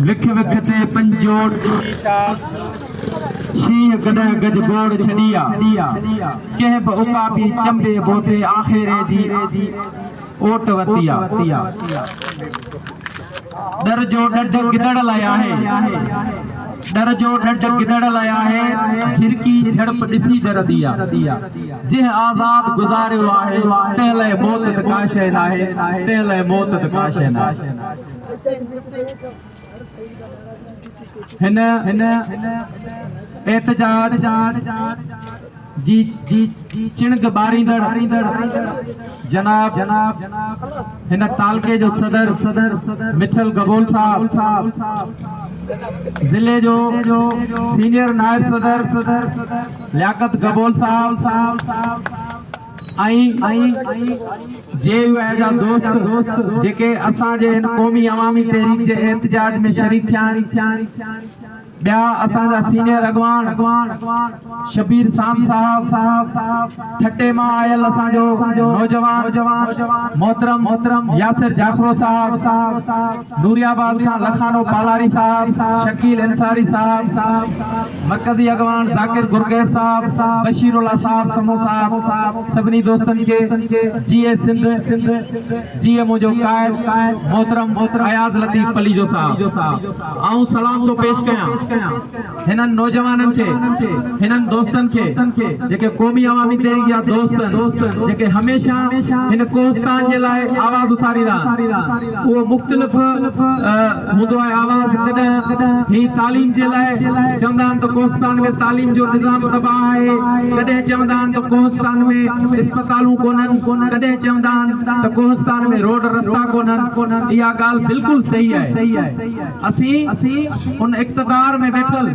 وک وک تي پنجوڙ شينهن گڏهه گجگوڙ ڇڏي آ. ڪنهن به عقابي چنبي بوتي آخيري جي اوٽ ورتي آ. ڏر جو ڏڍ گدڙ لاء آهي. ڏر جو ڏڍ گدڙ لاء آهي، جهرڪي جهڙپ ڏسي ڏرندي آ. جنهن آزاد گذاريو آهي، تنهن لئه موت ته ڪا شيء ناهي، تنهن لئه موت ته ڪا شيء ناهي. هن احتجاج جي چڻگ ٻاريندڙ جناب هن تعلقي جو صدر مٺل گبول صاحب، ضلعي جو سينيئر نائب صدر لياقت گبول صاحب ۽ جي يو آء جا دوست جيڪي اسان جي هن قومي عوامي تحريڪ جي احتجاج ۾ شريڪ ٿيا آهن، ٻيا اسان جا سينيئر اڳواڻ شبير ساند صاحب، ٺٽي مان آيل اسان جو نوجوان محترم ياسر جاکرو صاحب، نوري آباد کان لکانو پالاري صاحب، شڪيل انصاري صاحب، مرڪزي اڳواڻ ذاڪر گرگيز صاحب، بشير الله صاحب سمون صاحب، سڀني دوستن کي جيئي سنڌ، جيئي منهنجو قائد محترم اياز لطيف پليجو صاحب. آئون سلام ٿو پيش ڪيان هنن نوجوانن کي، هنن دوستن کي جيڪي قومي عوامي تحريڪ جا دوست آهن، جيڪي هميشه هن ڪوهستان جي لاء آواز اٿاريندا آهن. اهو مختلف هوندو آهي آواز، ڪڏهن هي تعليم جي لاء چوندا آهن ته ڪوهستان ۾ تعليم جو نظام تباهه آهي، ڪڏهن چوندا آهن ته ڪوهستان ۾ اسپتالون ڪونهن، ڪڏهن چوندا آهن ته ڪوهستان ۾ روڊ رستا ڪونهن، اها ڳالهه بلڪل صحيح آهي. اسين ان اقتدار ۾ ويٺل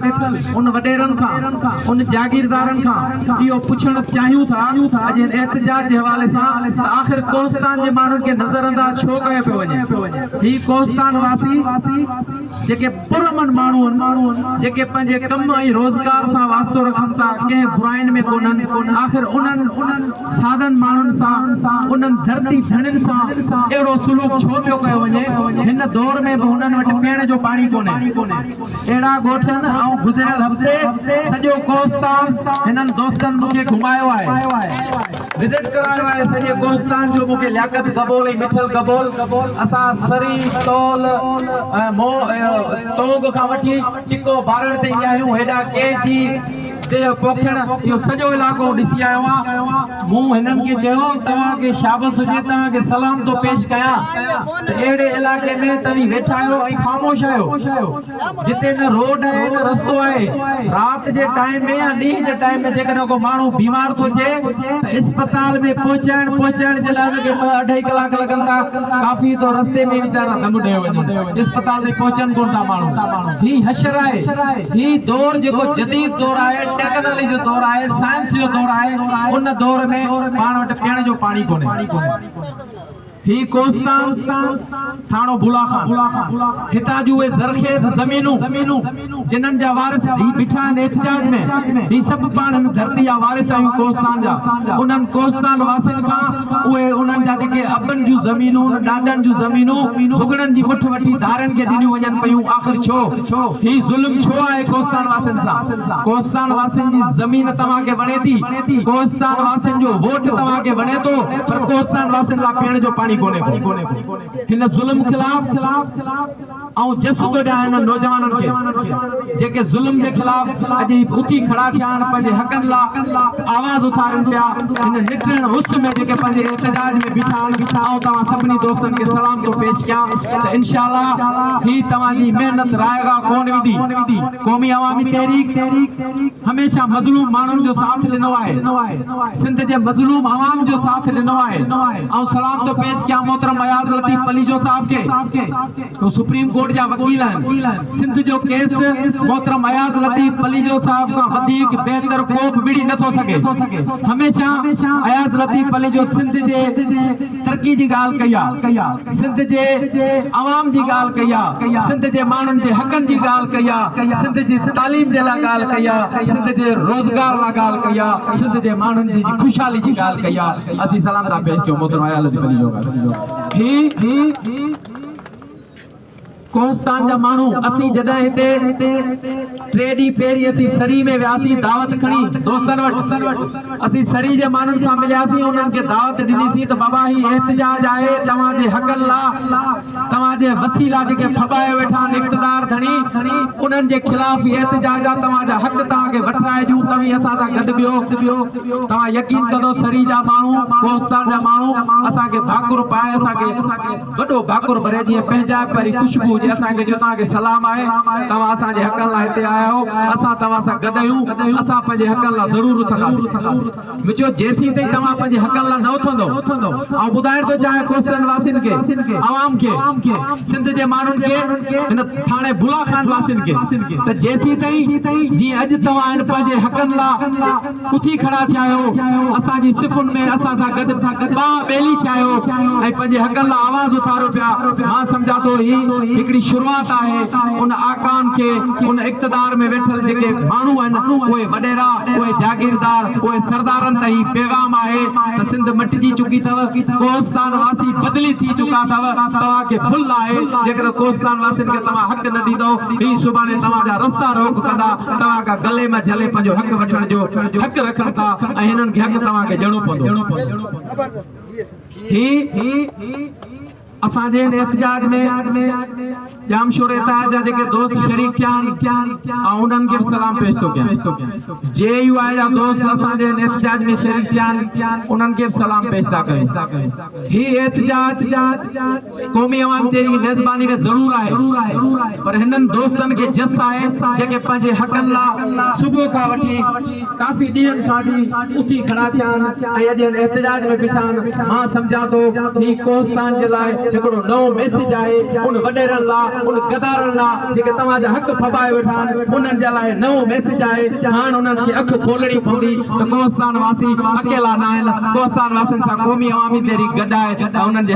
ان وڏيرن کان، ان جاگيردارن کان اهو پڇڻ چاهيون ٿا اڄ هن احتجاج جي حوالي سان ته آخر ڪوهستان جي ماڻهن کي نظرانداز ڇو ڪيو پيو وڃي؟ هي ڪوهستان واسي جيڪي پرامن ماڻهو آهن، جيڪي پنهنجي ڪم ۽ روزگار سان واسطو رکن ٿا، ڪنهن براين ۾ ڪونهن، آخر انهن سادن ماڻهن سان، انهن ڌرتي ڌڻين سان اهڙو سلوڪ ڇو پيو ڪيو وڃي؟ هن دور ۾ به هنن وٽ پيئڻ جو پاڻي ڪونهي. اهڙا ڳوٺ آهن، آئون گذريل هفتي سڄو ڪوهستان هنن دوستن مون کي گهمايو آهي. وزٽ ڪرايو آهي سڄي ڪوهستان جو مون کي لياقت گبول ۽ مٺل گبول اسان سري تول ۽ تونگ کان وٺي ٽڪو بارڻ تائين ويا آهيون هيڏا ڪيجي ديهه پوکڻ اهو سڄو علائقو ڏسي آيو آهيان مون هنن کي چيو توهان کي شابس هجي توهان کي سلام ٿو پيش ڪيان ته اهڙي علائقي ۾ توهين ويٺا آهيو ۽ خاموش آهيو جتي نه روڊ آهي نه رستو آهي، رات جي ٽائيم ۾ يا ڏينهن جي ٽائيم ۾ جيڪڏهن ڪو ماڻهو بيمار ٿو ٿئي ته اسپتال ۾ پهچائڻ پهچائڻ جي لاء ان کي ٻه اڍائي ڪلاڪ لڳن ٿا، ڪافي ته رستي ۾ ويچارا دم ڏيو وڃن، اسپتال تائين پهچن ڪونه ٿا ماڻهو. هي حشر آهي، هي دور جيڪو جديد دور آهي، ٽيڪنالاجي جو دور آهي، سائنس جو دور آهي، ان دور ۾ پاڻ وٽ پيئڻ جو پاڻي ڪونهي. هي ڪوهستان، ٿاڻو بولا خان، هتان جون اهي زرخيز زمينون جنھن جا وارث هي بيٺا آهن احتجاج ۾ هي سڀ پاڻ هن ڌرتي جا وارث آهيون ڪوهستان جا انهن ڪوهستان واسين کان اهي انهن جا جيڪي ابن جون زمينون ڏاڏن جون زمينون ڀڳڙن جي مٺ وٺي ڌارين کي ڏنيون وڃن پيون آخر ڇو هي ظلم ڇو آهي ڪوهستان واسين سان ڪوهستان واسين جي زمين توهان کي وڻي ٿي ڪوهستان واسين جو ووٽ توهان کي وڻي ٿو پر ڪوهستان واسين لاء پيئڻ جو پاڻي ڪونهي ڪو. هن ظلم خلاف آئون جس ٿو ڏيان انهن نوجوانن کي جيڪي ظلم جي خلاف اڄ هي اٿي کڙا ٿيا آهن پنهنجي حقن لاء آواز اٿارين پيا هن نٽهڻ اس ۾ جيڪي پنهنجي احتجاج ۾ بيٺا آهن آئون توهان سڀني دوستن کي سلام ٿو پيش ڪيان ته انشاء الله هي توهان جي محنت رائگان ڪونه ويندي قومي عوامي تحريڪ هميشه مظلوم ماڻهن جو ساٿ ڏنو آهي سنڌ جي مظلوم عوام جو ساٿ ڏنو آهي. آئون سلام ٿو پيش ڪيان محترم اياز لطيف پليجو صاحب کي هو سپريم ڪورٽ جا وڪيل آهن. سنڌ جو ڪيس محترم اياز لطيف پليجو صاحب کان وڌيڪ بهتر ڪو به وڙهي نه ٿو سگهي. هميشه اياز لطيف پليجو سنڌ جي ترقي جي ڳالهه ڪئي آ. سنڌ جي عوام جي ڳالهه ڪئي آ، سنڌ جي ماڻهن جي حقن جي ڳالهه ڪئي آ، سنڌ جي تعليم جي لاء ڳالهه ڪئي آ، سنڌ جي روزگار لاء ڳالهه ڪئي آ، سنڌ جي ماڻهن جي خوشحالي جي ڳالهه ڪئي آ، اسين سلام ٿا پيش ڪيون محترم اياز لطيف پليجو کي. هي. ڪوهستان جا ماڻهو اسين جڏهن هتي ٽي ڏينهن پهرين اسين سري ۾ وياسين دعوت کڻي دوستن وٽ اسين سري جي ماڻهن سان ملياسين انهن کي دعوت ڏنيسين ته بابا هي احتجاج آهي توهان جي حقن لا توهان جي وسيلا جيڪي ڦٻايو ويٺا آهن اقتدار ڌڻي انهن جي خلاف هي احتجاج آهي توهان جا حق توهان کي وٺرائي ڏيون توهين اسان سان گڏ بيهو توهان يقين ڪندو سري جا ماڻهو ڪوهستان جا ماڻهو اسان کي ڀاڪر پائي اسان کي وڏو ڀاڪر ڀري جيئن پنهنجائپ واري خوشبو هجي اسان کي جو توهان کي سلام آهي توهان اسان جي حقن لاء هتي آيا آهيو اسان توهان سان گڏ آهيون اسان پنهنجي حقن لاء ضرور اٿنداسين مون چيو جيسين تائين توهان پنهنجي حقن لاء نه اٿندو آئون ٻڌائڻ ٿو چاهيان ڪوستان واسين کي عوام کي سنڌ جي ماڻهن کي هن ٿاڻي بلا خان واسين کي ته جيسين تائين جيئن اڄ توهان هن پنهنجي حقن لاء اٿي کڙا ٿيا آهيو، اسان جي صفن ۾ اسان سان گڏ ٻانهن ٻيلي ٿيا آهيو ۽ پنهنجي حقن لاء آواز اٿاريو پيا، مان سمجهان ٿو هي هڪڙي شروعات آهي، ان آقائن کي، ان اقتدار ۾ ويٺل جيڪي ماڻهو آهن، اهي وڏيرا، اهي جاگيردار، اهي سردارن ته هي پيغام آهي ته سنڌ مٽجي چڪي اٿو، ڪوهستان واسي بدلي ٿي چڪا اٿو، توهان کي ڀل آهي، جيڪڏهن ڪوهستان واسين کي توهان حق نه ڏيندؤ، هي سڀاڻي توهان جا رستا روڪ ڪندا. توهان کان گلي مان جهلي پنهنجو حق وٺڻ جو حق رکن ٿا ۽ هنن کي حق توهان کي ڏيڻو پوندو. هي اسان جي هن احتجاج ۾ ڄامشوري اتحاد جا جيڪي دوست شريڪ ٿيا آهن آئون انهن کي به سلام پيش ٿو ڪيان. جي يو آء جا دوست اسان جي هن احتجاج ۾ شريڪ ٿيا آهن انهن کي به سلام پيش ٿا ڪيون. هي احتجاج قومي عوام تي جي ميزباني ۾ ضرور آهي پر هنن دوستن کي جس آهي جيڪي پنهنجي حقن لا صبح کان وٺي ڪافي ڏينهن کان وٺي اٿي کڙا ٿيا آهن ۽ اڄ هن احتجاج ۾ بيٺا آهن مان سمجهان ٿو هي ڪوهستان جي لاء هڪڙو نئون ميسيج آهي ان وڏيرن لا ان غدارن لا جيڪي توهان جا حق ڦٻائي ويٺا آهن انهن جي لاء نئون ميسيج آهي هاڻ انهن کي اک کولڻي پوندي ته ڪوهستان واسي اڪيلا ناهن ڪوهستان واسين سان قومي عوامي تحريڪ گڏ آهي ۽ انهن جي.